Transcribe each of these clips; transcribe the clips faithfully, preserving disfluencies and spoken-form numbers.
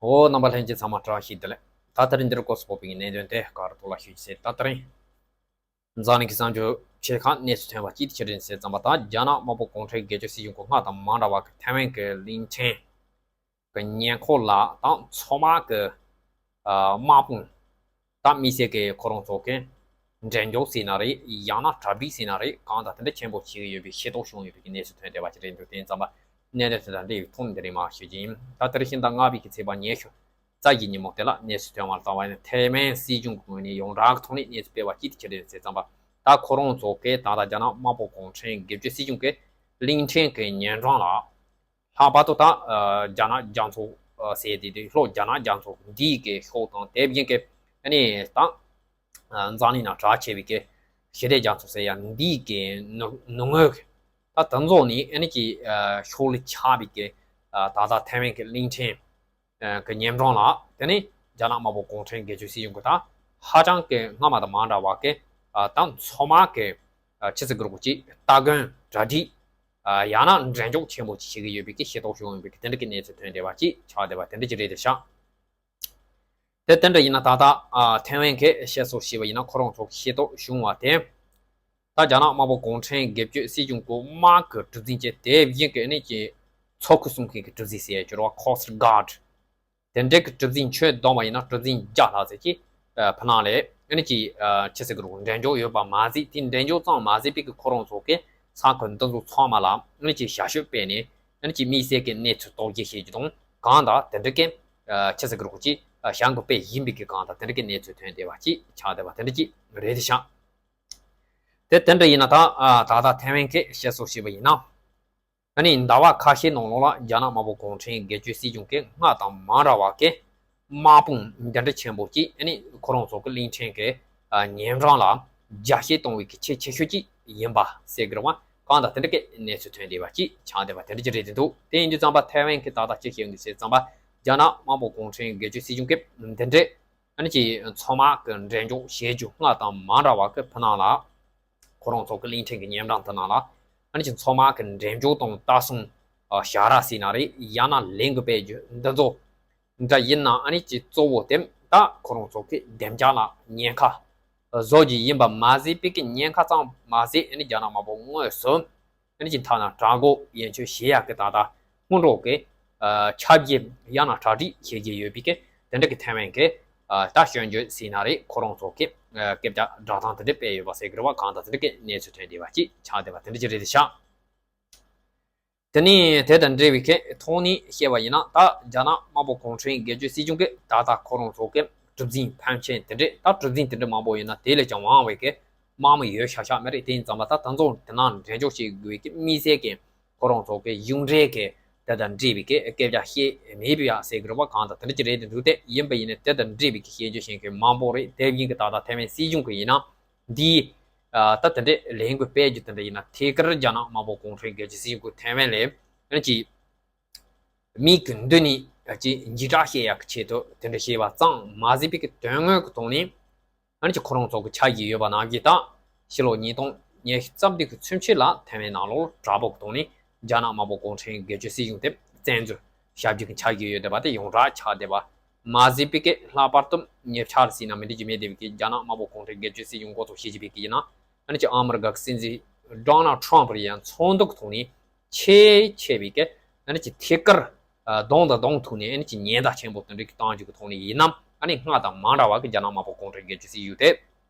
འོ། རྣམ་པ་ལྷན་རྒྱས་ཚང་མ་བཀྲ་ཤིས་བདེ་ལེགས། ད་ལྟ་རིང་འདིར་སྐོར་སོགས་པའི་གནད་དོན་དེ་ག་རུ་ཐོག་ལ་ཞུ་རྒྱུ་ཟེར། ད་ལྟ་རིང་འཛམ་གླིང་གི་གསར་འགྱུར་ཆེ་ཁག་གནས་ཚུལ་ཐོན་པ་གཅིག་དེ་ཆི་རེད་ཟེར་ཙམ་པ། ད་རྒྱ་ནག་དམར་པོ་གུང་ཁྲན་སྒེར་གཅོད་སྲིད་གཞུང་གི་སྔར་དང་མ་འདྲ་བ་གི་ཐའེ་ཝན་གྱི་གླིང་ཕྲན་གྱི་ཉེ་འཁོར་ལ་ད་མཚོ་དམག་གི་ཨ་དམག་དཔུང་ད་དམིགས་བསལ་གྱི་ཁོ་རང་ཚོ་གི་འགྲན་ཞུགས་ཟེར་ན་རེད། ཡང་ན་གྲ་སྒྲིག་ཟེར་ན་རེད། གང་དང་དེ་འདྲ་ཆེན་པོ་བྱེད་ཀྱི་ཡོད་པའི་ཤེས་རྟོགས་བྱུང་ཡོད་པའི་གནས་ཚུལ་ཐོན་བསྡད་པ་ཞིག་རེད་འདུག་དེ་ཙམ་པ་གནད་དོན་དེ་དང་འབྲེལ་བའི་ཐོག་ནས་འདི་རིང་མར་ཞུ་རྒྱུ་ཡིན། ད་དེ་རིང་ཕྱི་ཟླ་ལྔ་པའི་གི་ཚེས་པ་ཉི་ཤུ་རྩ་བཞི་ཉིན་མོ་དེ་ལ་གནས་ཚུལ་ཐོན་པ་ལྟ་བ་ཡིན་ན། ཐའེ་ཝན་སྲིད་གཞུང་གི་ངོས་ནས་ཡོངས་གྲགས་ཀྱི་ཐོག་ནས་གནས་ཚུལ་སྤེལ་བ་གཅིག་དེ་ཆི་རེད་ཟེར་ཙམ་པ། ད་ཁོ་རང་ཚོ་གི་ད་ལྟ་རྒྱ་ནག་དམར་པོ་གུང་ཁྲན་སྒེར་གཅོད་སྲིད་གཞུང་གི་གླིང་ཕྲན་གྱི་ཉེ་འགྲམ་ལ། ལྷག་པར་དུ་ད་ཨ་རྒྱ་ནག་རྒྱ་མཚོ་ཨ་ཟེར་དེ་དེ་ལྷོ་རྒྱ་ནག་རྒྱ་མཚོ་འདི་གི་ཕྱོགས་དང་དེ་བཞིན་གྱི་ཨ་ནི་ད་ཨ་འཛམ་གླིང་ནང་གྲགས་ཆེ་བའི་གི་ཞི་བདེ་རྒྱ་མཚོ་ཟེར་ཡ་འདི་གི་ནུབ་ནུབ་ངོས་ཀྱི་ད་དེ་ཚོ་ནི་ཨ་ནི་ཀྱི་ཨ་ཕྱོགས་ལ་ཆགས་པའི་གི་ཨ་ད་ལྟ་ཐའེ་ཝན་གྱི་གླིང་ཕྲན་ཨ་གི་ཉེ་འགྲམ་ལ། དེ་ནི་རྒྱ་ནག་དམར་པོ་གུང་ཁྲན་སྒེར་གཅོད་སྲིད་གཞུང་གི་ད་ཧ་ཅང་གི་སྔ་མ་དང་མ་འདྲ་བ་གི་ཨ་ད་མཚོ་དམག་གི་ཨ་ཆི་ཟེར་དགོས་རེད་གོ། ཅིག་སྟ་གོན་གྲ་སྒྲིག་ཨ་ཡང་ན་འགྲན་ཞུགས་ཆེན་པོ་ཅིག་བྱེད་ཀྱི་ཡོད་པའི་གི་ཤེས་རྟོགས་བྱུང་ཡོད་པའི་གི་དེ་འདྲ་གི་གནས་ཚུལ་ཐོན་བསྡད་པ་ཅིག་ཆགས་བསྡད་པ་དེ་འདྲ་ཅིག་རེད་དེ་ཤག་དེ་དེ་འདྲ་ཡིན་ན་ད་ལྟ་ཨ་ཐའེ་ཝན་གྱི་བཤད་སྲོལ་བྱས་པ་ཡིན་ན་ཁོ་རང་ཚོ་ཤེས་རྟོགས་བྱུང་བ་དེ། ད་རྒྱ་ནག་དམར་པོ་གུང་ཁྲན་སྒེར་གཅོད་སྲིད་གཞུང་གི་དམག་གི་གྲུ་གཟིངས་བཅས་དེ་བཞིན་གྱི་ཨ་ནི་ཀྱི་མཚོ་ཁུལ་སྲུང་མཁན་གྱི་གྲུ་གཟིངས་ཟེར་ཡ་ཅིག་ཡོད་རེད་པ། Coast Guard། དེ་འདྲའི་གི་གྲུ་གཟིངས་ཁྱོན་བསྡོམས་པ་ཡིན་ན་གྲུ་གཟིངས་བརྒྱ་ལྷག་ཙམ་ཅིག་ཨ་ཕྱི་ནང་ལ་ཨ་ནི་ཀྱི་ཨ་ཆི་ཟེར་དགོས་རེད། འགྲན་ཞུགས་ཡོད་པ་མ་ཟད། དེ་འགྲན་ཞུགས་ཙམ་མ་ཟད་པའི་གི་ཁོ་རང་ཚོ་གི་ས་ཁུལ་འདི་ཚོ་ཚང་མ་ལ་ཨ་ནི་ཀྱི་ཞབས་ཞུ་སྤེལ་ནས་ཨ་ནི་ཀྱི་དམིགས་བསལ་གྱི་གནས་ཚུལ་རྟོག་ཞིབ་བྱེད་རྒྱུ་དང་། གང་དང་དེ་འདྲ་གི་ཨ་ཆི་ཟེར་དགོས་རེད་གོ། ཅིག་ཨ་བྱ་འགུལ་སྤེལ་བཞིན་པའི་གི་གང་དང་དེ་འདྲ་གི་གནས་ཚུལ་ཐོན་བསྡད་པ་ཅིག་ཆགས་བསྡད་པ་དེ་འདྲ་ཅིག་རེད་དེ་ཤག་དེ་དེ་འདྲ་ཡིན་ན་ད་ཨ་ད་ལྟ་ཐའེ་ཝན་གྱི་བཤད་སྲོལ་བྱས་པ་ཡིན་ན། ཨ་ནི་ཟླ་བ་ཁ་ཤས་ནང་ལོགས་ལ་རྒྱ་ནག་དམར་པོ་གུང་ཁྲན་སྒེར་གཅོད་སྲིད་གཞུང་གིས་སྔར་དང་མ་འདྲ་བ་གི་དམག་དཔུང་འདི་འདྲ་ཆེན་པོ་ཅིག་ཨ་ནི་ཁོ་རང་ཚོ་གི་གླིང་ཕྲན་གྱི་ཨ་ཉེ་འགྲམ་ལ་རྒྱ་སྐྱེད་གཏོང་བའི་གི་ཆེས་ཆེ་ཤོས་ཅིག་ཡིན་པ་ཟེར་གི་རེད་པ། གང་དང་དེ་འདྲ་གི་གནས་ཚུལ་ཐོན་བསྡད་པ་ཅིག་ཆགས་བསྡད་པ་དེ་འདྲ་ཅིག་རེད་དེ་འདུག་དེ་ཡིན་དུས་ཙམ་པ་ཐའེ་ཝན་གྱིས་ད་ལྟ་ཅི་བཤད་ཡོད་ཟེར་ཙམ་པ། རྒྱ་ནག་དམར་པོ་གུང་ཁྲན་སྒེར་གཅོད་སྲིད་གཞུང་གིས་འདི་འདྲའི་ཨ་ནི་ཀྱི་མཚོ་དམག་གི་འགྲན་ཞུགས་བྱེད་རྒྱུ་སྔར་དང་མ་འདྲ་བ་གི་ཕྱི་ནང་ལ། ཁོ་རང་ཚོ་གི་གླིང་ཕྲན་གྱི་ཉེ་འགྲམ་དེ་ནང་ལ་ཨ་ནི་ཀྱི་མཚོ་དམག་གི་འགྲན་ཞུགས་དང་ལྟ་སྲུང་ཨ་བྱ་ར་ཟེར་ན་རེད། ཡང་ན་ལས་འགུལ་སྤེལ་རྒྱུ་འདི་ཚོ་འདྲ་ཡིན་ན། ཨ་ནི་ཀྱི་གཙོ་བོ་དེ་ད་ཁོ་རང་ཚོ་གི་བདེ་འཇགས་ལ་ཉེན་ཁ་བཟོ་རྒྱུ་ཡིན་པ་མ་ཟད་པའི་གི་ཉེན་ཁ་ཙམ་མ་ཟད། ཨ་ནི་རྒྱ་ནག་དམར་པོ་དངོས་སུ་ཨ་ནི་ཀྱི་ཐ་ན་དྲག་རྒོལ་ཡན་ཆོད་བྱེད་ཡག་གི་ད་ལྟ་སྔོན་འགྲོ་གི་ཨ་ཁྱབ་ཀྱི་ཡང་ན་གྲ་སྒྲིག་བྱེད་ཀྱི་ཡོད་པའི་གི་དེ་འདྲ་གི་ཐའེ་ཝན་གི་ཨ་ད་སྐྱོན་བརྗོད་ཟེར་ན་རེད། ཁོ་རང་ཚོ་གི་ཨ་སྐད་ཆ་བསྒྲགས་སྟངས་དེ་འདྲ་སྤེལ་ཡོད་པ་ཟེར་གི་རེད་པ། གང་དང་དེ་འདྲ་གི་གནས་ཚུལ་ཐོན་བསྡད་པ་ཅིག་ཆགས་བསྡད་པ་དེ་འདྲ་ཅིག་རེད་དེ་ཤག་དེ་ནས་དེ་དང་འབྲེལ་བའི་གི་ཐོག་ནས་བཤད་པ་ཡིན་ན། ད་རྒྱ་ནག་དམར་པོ་གུང་ཁྲན་སྒེར་གཅོད་སྲིད་གཞུང་གི་ད་ལྟ་ཁོ་རང་ཚོ་གི་གྲུ་གཟིངས་ཕོན་ཆེན་དེ་འདྲས། ད་གྲུ་གཟིངས་དེ་འདྲས་མང་པོ་ཡོད་ན་དེ་ལས་ཀྱང་མང་བའི་གི་དམག་མི་ཡོད་ཤག་ཤག་མ་རེད། དེ་ཡིན་ཙམ་པ་ད་དེ་ཚོ་དེ་ནང་འགྲན་ཞུགས་བྱེད་དགོས་ཀྱི་དམིགས་བསལ་གྱི་ཁོ་རང་ཚོ་གི་གཞུང་འབྲེལ་གྱི་དེ་དང་འབྲེལ་བའི་གི་སྐད་ཆ་བཤད་མེད་པ་ཡ་ཟེར་གི་རེད་པ། གང་དང་དེ་འདྲ་ཅིག་རེད་དེ་འདུག་དེ་ཡིན་པ་ཡིན་ན་དེ་དང་འབྲེལ་བའི་གི་བཤད་རྒྱུ་བཤད་མཁན་མང་པོ་རེད། དེ་བཞིན་གྱི་ད་ལྟ་ཐའེ་ཝན་སྲིད་གཞུང་གི་ཡིན་ན་འདི་ད་དེ་འདྲའི་ལས་འགུལ་སྤེལ་རྒྱུ་དེ་འདྲ་ཡིན་ན། ཐད་ཀར་རྒྱ་ནག་དམར་པོ་གུང་ཁྲན་སྒེར་གཅོད་སྲིད་གཞུང་གི་ཐའེ་ཝན་ལ་ཨ་ནི་ཅིག་མིའི་གི་མདུན་ནས་ཅིག་འཇིགས་སྐྲག་བཤད་ཡག་གི་ཆེད་དུ་དེ་འདྲ་བཤད་པ་ཙམ་མ་ཟད་པའི་གི་དོན་དངོས་ཀྱི་ཐོག་ནས་ཨ་ནི་ཅིག་ཁོ་རང་ཚོ་གི་ཆགས་ཀྱི་ཡོད་པ་ནང་བཞིན། ད་ཕྱི་ལོ་ཉིས་སྟོང་ཉི་ཤུ་རྩ་བདུན་གི་ཚུན་ཆད་ལ་ཐའེ་ཝན་ནང་ལོགས་དྲག་པོ་གི་ཐོག་ནས་རྒྱ་ནག་དམར་པོ་གུང་ཁྲན་སྒེར་གཅོད་སྲིད་གཞུང་དེ་བཙན་འཛུལ་བྱ་རྒྱུ་གི་ཆགས་ཀྱི་ཡོད་བསྡད་པ་དེ་ཡོངས་གྲགས་ཆགས་བསྡད་པ་མ་ཟད་པའི་གི་ལྷག་པར་དུ་ཉེ་ཆར་ཟེར་ན་མི་འགྲིག་རྒྱུ་མེད་བསྡད་པའི་གི་རྒྱ་ནག་དམར་པོ་གུང་ཁྲན་སྒེར་གཅོད་སྲིད་གཞུང་འགོ་ཚུགས་བྱེད་ཀྱི་བསྡད་པའི་གི་ཡིན་ན། ཨ་ནི་ཅིག་ཨ་མི་རི་ཀ་གི་སྲིད་འཛིན་ཌོ་ནལ་ཊམ་པ་རེད་ཡ། ཚོགས་འདུ་གི་ཐོག་ནས་ཆེས་ཆེ་བའི་གི་ཨ་ནི་ཅིག་ཐད་ཀར་ཨ་གདོང་དང་གདོང་ཐུག་ནས་ཨ་ནི་ཅིག་ཉེན་བརྡ་ཆེན་པོ་དེ་འདྲ་གི་བཏང་རྒྱུ་གི་ཐོག་ནས་ཡིན་ནམ། ཨ་ནི་སྔར་དང་མ་འདྲ་བ་གི་རྒྱ་ནག་དམར་པོ་གུང་ཁྲན་སྒེར་གཅོད་སྲིད་གཞུང་དེ་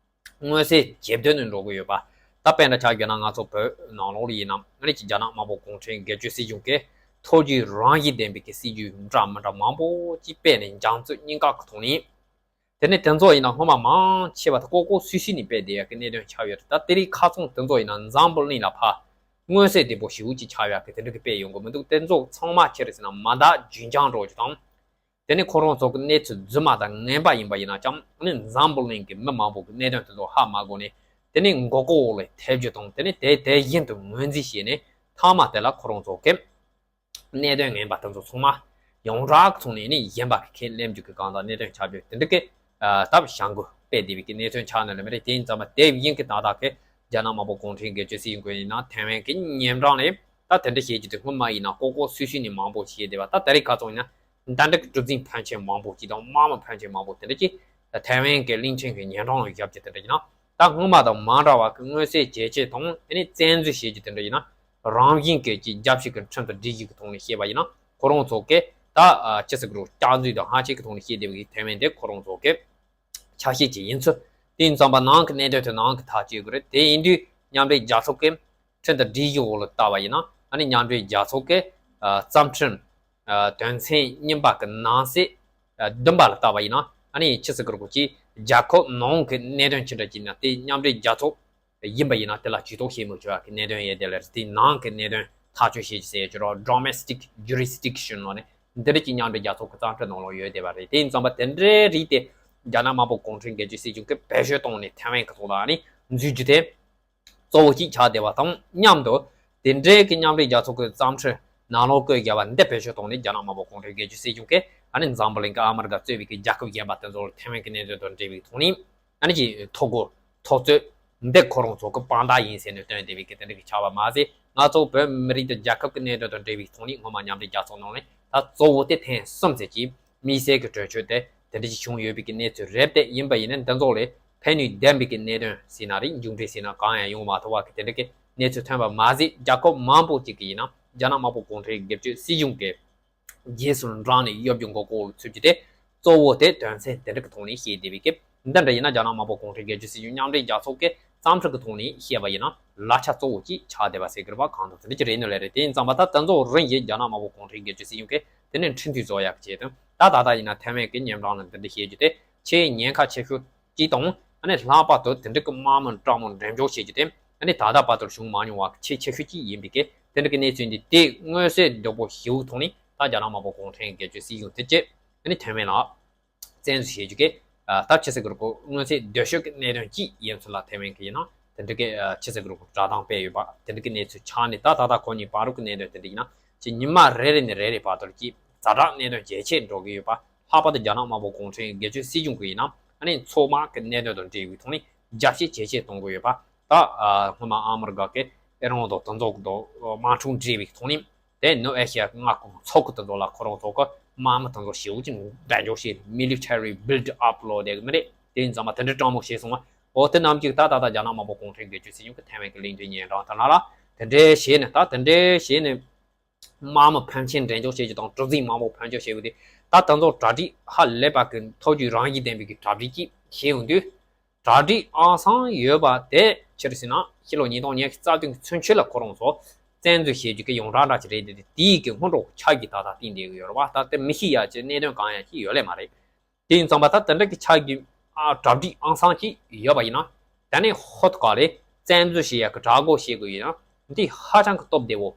མངོན་གསལ་ཇེ་བསྡུས་ནས་འགྲོ་གི་ཡོད་པ། ད་དཔེར་ན་ཆ་བཞག་ན་ང་ཚོ་བོད་ནང་ལོགས་ལ་ཡིན་ནམ། ཨ་ནི་ཅིག་རྒྱ་ནག་དམར་པོ་གུང་ཁྲན་སྒེར་གཅོད་སྲིད་གཞུང་གིས་ཐོ་བརྒྱུད་རང་བཞིན་ལྡན་པའི་གི་སྲིད་ཇུས་འདྲ་མི་འདྲ་མང་པོ་ཅིག་སྤེལ་ནས་འཇང་རྩོད་གཉིས་ཀ་གི་ཐོག་ནས། དེ་ནས་དེ་ཚོ་ཡིན་ན་སྔོན་མ་མང་ཆེ་བ་དེ་ལྐོག་ལྐོག་སུད་སུད་ནས་སྤེལ་བསྡད་ཡག་གི་གནད་དོན་ཆགས་ཡོད་རེད། ད་དེ་རིང་ཁ་སང་དེ་ཚོ་ཡིན་ན་འཛམ་བུ་གླིང་ལ་ཕར་མངོན་གསལ་དོད་པོ་ཞེ་པོ་ཅིག་ཆགས་ཡག་གི་དེ་འདྲ་གི་སྤེལ་ཡོང་གི་མི་འདུག་དེ་ཚོ་ཚང་མ་ཆི་རེད་ཟེར་ན་མ་དག་རྒྱུན་འཁྱོངས་འགྲོ་རྒྱུ་དང་། དེ་ནས་ཁོ་རང་ཚོ་གི་གནས་ཚུལ་རྫུན་མ་དང་ངན་པ་ཡིན་པ་ཡིན་ན་ཅང་ནི་འཛམ་བུ་གླིང་གི་མི་མང་པོ་གི་གནད་དོན་དེ་ཚོ་ཧ་མ་གོ་ནས། དེ་ནས་མགོ་སྐོར་འོག་ལ་ཐེབས་རྒྱུ་དང་། དེ་ནས་དེ་དེ་བཞིན་དུ་ངོས་འཛིན་བྱས་ནས་མཐའ་མ་དེ་ལ་ཁོ་རང་ཚོ་གི་གནད་དོན་ངན་པ་དེ་ཚོ་ཚང་མ་ཡོངས་གྲགས་ཀྱི་ཐོག་ནས་ནི་གཞན་པ་གི་ཁས་ལེན་རྒྱུ་གི་གང་དང་གནད་དོན་ཆགས་རྒྱུ་དེ་འདྲ་གི་ཨ་སྟབས་བྱ་འགུལ་སྤེལ་བསྡད་པའི་གི་གནད་དོན་ཆགས་ནི་ལ་མི་རེད། དེ་ཡིན་ཙམ་པ་དེ་བཞིན་གི་ད་ལྟ་གི་རྒྱ་ནག་དམར་པོ་གུང་ཁྲན་སྒེར་གཅོད་སྲིད་གཞུང་གི་ཡིན་ན་ཐའེ་ཝན་གི་ཉེ་འགྲམ་ལ་ད་དེ་འདྲ་བྱེད་རྒྱུ་དེ་སྔོན་མ་ཡིན་ན་ལྐོག་ལྐོག་སུད་སུད་ནས་མང་པོ་བྱས་བསྡད་པ། ད་ད་རེས་ཁ་སང་ཡིན་ན་ ད་འདྲ་གི་གྲུ་གཟིངས་ཕོན་ཆེན་མང་པོ་ཅིག་དང་དམག་མི་ཕོན་ཆེན་མང་པོ་དེ་འདྲ་ཅིག་ཐའེ་ཝན་གྱི་གླིང་ཕྲན་གྱི་ཉེ་འགྲམ་ལ་བཞག་རྒྱུ་དེ་འདྲ་ཡིན་ན། ད་སྔོན་མ་དང་མ་འདྲ་བ་གི་མངོན་གསལ་ཇེ་ཆེ་དང་ཨ་ནི་བཙན་འཛུལ་བྱེད་རྒྱུ་དེ་འདྲ་ཡིན་ན། རང་བཞིན་གྱི་ཅིག་རྒྱལ་སྤྱི་གི་ཁྲིམས་དང་སྒྲིག་གཞི་གི་ཐོག་ནས་བཤད་པ་ཡིན་ན། ཁོ་རང་ཚོ་གི་ད་ཅི་ཟེར་གི་རེད། སྐྱག་རྫུན་དང་སྔ་ཕྱི་གི་ཐོག་ནས་བཤད་བསྡད་པའི་ཐའེ་ཝན་དེ་ཁོ་རང་ཚོ་གི་ཆ་ཤས་ཅིག་ཡིན་ཚུལ། དེ་ཡིན་ཙམ་པ་ནང་གི་གནད་དོན་དེ་ནང་གི་ཐག་གཅོད་དགོས་རེད། དེ་ཡིན་དུས་མཉམ་འབྲེལ་རྒྱལ་ཚོགས་ཀྱི་ཁྲིམས་དང་སྒྲིག་གཞི་འོག་ལ་བལྟ་བ་ཡིན་ན། ཨ་ནི་མཉམ་འབྲེལ་རྒྱལ་ཚོགས་ཀྱི་ཨ་བརྩམས་ཁྲིམས་ཨ་དོན་ཚན་གཉིས་པ་གི་ནང་གསེས་ཨ་བདུན་པ་ལ་བལྟ་བ་ཡིན་ན། ཨ་ནི་ཆི་ཟེར་གི་རེད། ཁོ་ཅིག་རྒྱལ་ཁབ་ནང་གི་གནད་དོན་ཅི་འདྲ་ཅིག་ཡིན་ན་དེ་མཉམ་འབྲེལ་རྒྱལ་ཚོགས་ཡིན་པ་ཡིན་ན་དེ་ལ་ཇུས་གཏོགས་བྱེད་མི་ཆོག་ཡ་གི་གནད་དོན་ཡོད་དེ་ལ་དེའི་ནང་གི་གནད་དོན་ཐག་གཅོད་བྱེད་ཀྱི་ཟེར་ཡ་ཅིག་རོ། Domestic Jurisdiction ལོ་ནས་འདི་འདྲ་ཅིག་མཉམ་འབྲེལ་རྒྱལ་ཚོགས་ཀྱི་བརྩམས་ཁྲིམས་ནང་ལོགས་ཡོད་བསྡད་པ་རེད། དེ་ཡིན་ཙམ་པ་དེ་འདྲའི་རིགས་དེ་རྒྱ་ནག་དམར་པོ་གུང་ཁྲན་སྒེར་གཅོད་སྲིད་གཞུང་གིས་བེད་སྤྱོད་བཏང་ནས་ཐའེ་ཝན་གྱི་ཐོག་ལ་ཨ་ནི་འཛུལ་རྒྱུ་དེ་གཙོ་བོ་གཅིག་ཆགས་བསྡད་པ་དང་མཉམ་དུ། དེ་འདྲའི་གི་མཉམ་འབྲེལ་རྒྱལ་ཚོགས་ཀྱི་བརྩམས་ཁྲིམས་ནང་ལོགས་བཀོད་བཞག་པ་འདི་བེད་སྤྱོད་བཏང་ནས་རྒྱ་ནག་དམར་པོ་གུང་ཁྲན་སྒེར་གཅོད་སྲིད་གཞུང་གིས་ཨ་ནི་འཛམ་བུ་གླིང་གི་ཨ་མི་རི་ཀ་གཙོས་པའི་གི་རྒྱལ་ཁབ་གཞན་པ་དེ་ཚོར་ཐའེ་ཝན་གྱི་གནད་དོན་དང་འབྲེལ་བའི་ཐོག་ནས་ཨ་ནི་ཅིག་ཐོ་འགོད་ཐོ་རྩོད་འདི་ཁོ་རང་ཚོ་གི་དཔང་རྟགས་ཡིན་ཟེར་ནས་བཏོན་བསྡད་པའི་གི་དེ་འདྲ་གི་ཆགས་པ་མ་ཟད། ང་ཚོ་བོད་མི་རིགས་དང་རྒྱལ་ཁབ་ཀྱི་གནད་དོན་དང་འབྲེལ་བའི་ཐོག་ནས་སྔོན་མ་མཉམ་འབྲེལ་རྒྱལ་ཚོགས་ནང་ནས་ད་གཙོ་བོ་དེ་ཐེངས་གསུམ་ཙམ་གྱིས་དམིགས་བསལ་གྱི་གྲོས་ཆོད་དེ་དེ་འདྲ་ཞིག་བྱུང་ཡོད་པའི་གི་གནས་ཚུལ་རེད། དེ་ཡིན་པ་ཡིན་ན་འདི་ཚོ་ལས་ཕན་ནུས་ལྡན་པའི་གི་གནད་དོན་ཟེར་ན་རེད། མཇུག་འབྲས་ཟེར་ན་གང་ཡང་ཡོང་མ་ཐུབ་པ་གི་དེ་འདྲ་གི་གནས་ཚུལ་ཐོན་པ་མ་ཟད། རྒྱལ་ཁབ་མང་པོ་ཅིག་གི་ཡིན་ན་རྒྱ་ནག་དམར་པོ་གུང་ཁྲན་སྒེར་གཅོད་སྲིད་གཞུང་གི་རྗེས་སུ་འབྲངས་ནས་གཡོ་སྒྱུ་མགོ་སྐོར་ཚུད་རྒྱུ་དེ་གཙོ་བོ་དེ་དོན་ཚན་དེ་འདྲ་གི་ཐོག་ནས་བཤད་བསྡད་པའི་སྐབས་འདི་འདྲ་ཡིན་ན། རྒྱ་ནག་དམར་པོ་གུང་ཁྲན་སྒེར་གཅོད་སྲིད་གཞུང་མཉམ་འབྲེལ་རྒྱལ་ཚོགས་ཀྱི་བརྩམས་ཁྲིམས་ཀྱི་ཐོག་ནས་བཤད་པ་ཡིན་ན་ལག་ཆ་གཙོ་བོ་གཅིག་ཆགས་བསྡད་པ་ཟེར་གི་རེད་པ། གང་དང་དེ་འདྲ་ཅིག་རེད་ནི་ལས་རེད། དེ་ཡིན་ཙམ་པ་ད་དེ་ཚོ་རིང་ཡིན་རྒྱ་ནག་དམར་པོ་གུང་ཁྲན་སྒེར་གཅོད་སྲིད་གཞུང་གིས་དེ་ནས་ཁྲིམས་མཐུན་བཟོ་ཡག་བྱས་དང་། ད་ད་ལྟ་ཡིན་ན་ཐའེ་ཝན་གྱི་ཉེ་འགྲམ་ལ་འདི་འདྲ་བཤད་རྒྱུ་དེ་ཆེས་ཉེན་ཁ་ཆེ་ཤོས་གཅིག་དང་། ཨ་ནི་ལྷག་པར་དུ་དེ་འདྲ་གི་དམག་མི་དྲག་མོ་འགྲེམས་འཇོག་བྱེད་རྒྱུ་དེ་ཨ་ནི་ད་ལྟ་བར་དུ་བྱུང་མ་མྱོང་བ་ཆེས་ཆེ་ཤོས་གཅིག་ཡིན་པའི་སྐད། དེ་འདྲ་གི་གནས་ཚུལ་འདི་དེ་མངོན་གསལ་དོད་པོ་ཞེ་པོ་ཐོག་ནས་ད་རྒྱ་ནག་དམར་པོ་གུང་ཁྲན་སྒེར་གཅོད་སྲིད་གཞུང་དེ་བཅས་ཨ་ནི་ཐའེ་ཝན་ལ་བཙན་འཛུལ་བྱེད་རྒྱུ་གི་ད་ཆི་ཟེར་གི་རེད་གོ། མངོན་གསལ་དོད་ཤོས་ཀྱི་གནད་དོན་གཅིག་ཡིན་ཚུལ་ལ་ཐའེ་ཝན་གི་ཡིན་ན་དེ་འདྲ་གི་ཆི་ཟེར་གི་རེད་གོ། བསྒྲགས་གཏམ་སྤེལ་ཡོད་པ་དེ་འདྲ་གི་གནས་ཚུལ་ཆགས་ནས། ད་ད་ལྟ་ཁོ་གཉིས་བར་དུ་གི་གནད་དོན་དེ་འདྲ་ཡིན་ན་ཅིག་ཉི་མ་རེ་རེ་ནས་རེ་རེ་བར་དུ་ཅིག་ཛ་དྲག་གནད་དོན་ཇེ་ཆེར་འགྲོ་གི་ཡོད་པ། ལྷག་པར་དུ་རྒྱ་ནག་དམར་པོ་གུང་ཁྲན་སྒེར་གཅོད་སྲིད་གཞུང་གི་ཡིན་ན་ཨ་ནི་མཚོ་དམག་གི་གནད་དོན་དང་འབྲེལ་བའི་ཐོག་ནས་རྒྱབ་བཤད་ཇེ་ཆེར་གཏོང་གི་ཡོད་པ། ད་སྔོན་མ་ཨ་མི་རི་ཀ་གི་ཨི་རན་དང་དེ་ཚོ་དང་དམག་འཁྲུག་འབྲེལ་བའི་ཐོག་ནས་དེ་ནུབ་ཨེ་ཤི་ཡ་གི་མངའ་ཁོངས་ཚོགས་ཁག་དེ་ཚོ་ལ་ཁོ་རང་ཚོ་གི་དམག་མི་དེ་ཚོ་ཞེ་པོ་ཅིག་འགྲེམས་འཇོག་བྱས། Military build up ལོ་དེ་གི་མི་རེད། དེ་ཡིན་ཙང་མ་དེ་འདྲ་སྤྲང་མོ་བྱས་སོང་བ། འོ་དེ་རྣམས་ཀྱིས་ད་ད་ལྟ་རྒྱ་ནག་དམར་པོ་གུང་ཁྲན་སྒེར་གཅོད་སྲིད་གཞུང་གི་ཐའེ་ཝན་གི་གླིང་ཕྲན་ཉེ་འགྲམ་དེ་ན་ལ་དེ་འདྲའི་བྱས་ནས། ད་དེ་འདྲའི་བྱས་ནས་དམག་མི་ཕོན་ཆེན་འགྲེམས་འཇོག་བྱེད་རྒྱུ་དང་གྲུ་གཟིངས་མང་པོ་ཕོན་ཆེན་བྱེད་དགོས་དུས། ད་དེ་ཚོ་གྲ་སྒྲིག་ཧ་ལས་པ་གི་ཐོབ་རྒྱུའི་རང་བཞིན་ལྡན་པའི་གི་གྲ་སྒྲིག་ཅིག་བྱེད་ཡོང་དུས། གྲ་སྒྲིག་ཨང་སང་ཡོད་པ་དེ་ཕྱིར་ཟིན་ན་ཕྱི་ལོ་ཉིས་སྟོང་ཉི་ཤུ་རྩ་བདུན་གི་ཚུན་ཆད་ལ་ཁོ་རང་ཚོ་བཙན་འཛུལ་བྱེད་རྒྱུ་གི་ཡོངས་གྲགས་འདྲ་ཅིག་རེད་དེ། དེའི་གི་སྔོན་འགྲོ་ཆ་གི་ད་ལྟ་བསྟན་བསྡད་གི་ཡོད་རེད་བ། ད་དེ་མི་ཤེས་ཡ་ཅིག་གནད་དོན་གང་ཡང་ཅིག་ཡོད་ལེ་མ་རེད། དེ་ཡིན་ཙང་མ་ད་དེ་འདྲ་གི་ཆ་གི་ཨ་གྲ་སྒྲིག་ཨང་སང་ཅིག་ཡོད་པ་ཡིན་ན། ད་ནི་ཧོད་ག་ལས་བཙན་འཛུལ་བྱེད་ཡ་གི་དྲག་རྒོལ་བྱེད་དགོས་ཡིན་ན་འདི་ཧ་ཅང་གི་སྟོབས་བདེ་བོ་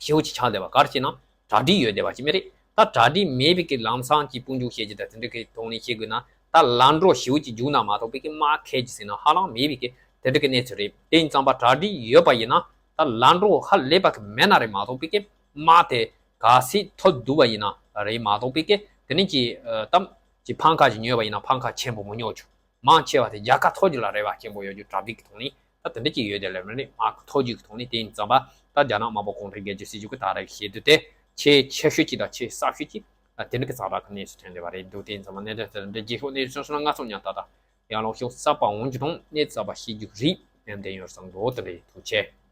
ཞེ་པོ་ཅིག་ཆགས་བསྡད་པ་ག་རེ་བྱས་ན་གྲ་སྒྲིག་ཡོད་བསྡད་པ་ཅིག་མ་རེད། ད་གྲ་སྒྲིག་མེད་པའི་གི་ལམ་སང་གི་དཔུང་འཇུག་བྱེད་རྒྱུ་ད་དེ་འདྲ་གི་ཐོག་ནས་བྱེད་དགོས་ན་ད་ལམ་འགྲོ་ཞེ་པོ་ཅིག་རྒྱུག་ན་མ་གཏོགས་པའི་གི་དམག་ཁྱེར་རྒྱུ་ཟེར་ན་ཧ་ལམ་མེད་པའི་གི་དེ་འདྲ་གི་གནས་ཚུལ་རེད། དེ་ཡིན་ཙང་མ་གྲ་སྒྲིག་ཡོད་པ་ཡིན་ན་ད་ལམ་འགྲོ་ཧ་ལས་པ་གི་མེད་ན་རེད་མ་གཏོགས་པའི་གི་དམག་དེ་ག་ཚད་ཐོབ་འདུག་པ་ཡིན་ན་རེད་མ་གཏོགས་པའི་གི་དེ་ནས་ཀྱི་ཨ་གཏམ་གྱི་འཕང་ཁ་ཅིག་ཉོས་པ་ཡིན་ན་འཕང་ཁ་ཆེན་པོ་མི་ཉོ་ཆོག་མང་ཆེ་བ་དེ་རྒྱལ་ཁ་ཐོབ་རྒྱུ་ལ་རེ་བ་ཆེན་པོ་ཡོད་རྒྱུ་གྲ་སྒྲིག་གི་ཐོག་ནས་ད་དེ་འདྲ་ཅིག་ཡོད་དེ་ལས་མི་རེད། དམག་གི་ཐོབ་རྒྱུ་གི་ཐོག་ནས། དེ་ཡིན་ཙང་པ་ད་རྒྱ་ནག་དམར་པོ་གུང་ཁྲན་སྒེར་གཅོད་སྲིད་གཞུང་གི་ད་རེས་ཞེ་དུས་དེ་ཆེས་ཆེ་ཤོས་ཅིག་དང་ཆེས་གསར་ཤོས་ཅིག་དེ་འདྲ་གི་ཙག་ར་གི་གནས་སུ་ཐོན་བསྡད་པ་རེད་འདུག་དེ་ཡིན་ཙང་པ་གནད་དོན་དེ་འདྲ་རྗེས་ཕྱོགས་གནས་ཚུལ་སོང་ན་ང་ཚོ་མཉམ་ད་ད་ཡང་ལོག་ཤོག་གསར་པ་འོང་རྒྱུ་དང་གནས་ཚུལ་གསར་པ་ཤེས་རྒྱུ་རེད། ཡང་བསྟན་ཡོད་བསམ་འདུག་དེ་འདྲ་ཡིན། ཐུགས་རྗེ་ཆེ།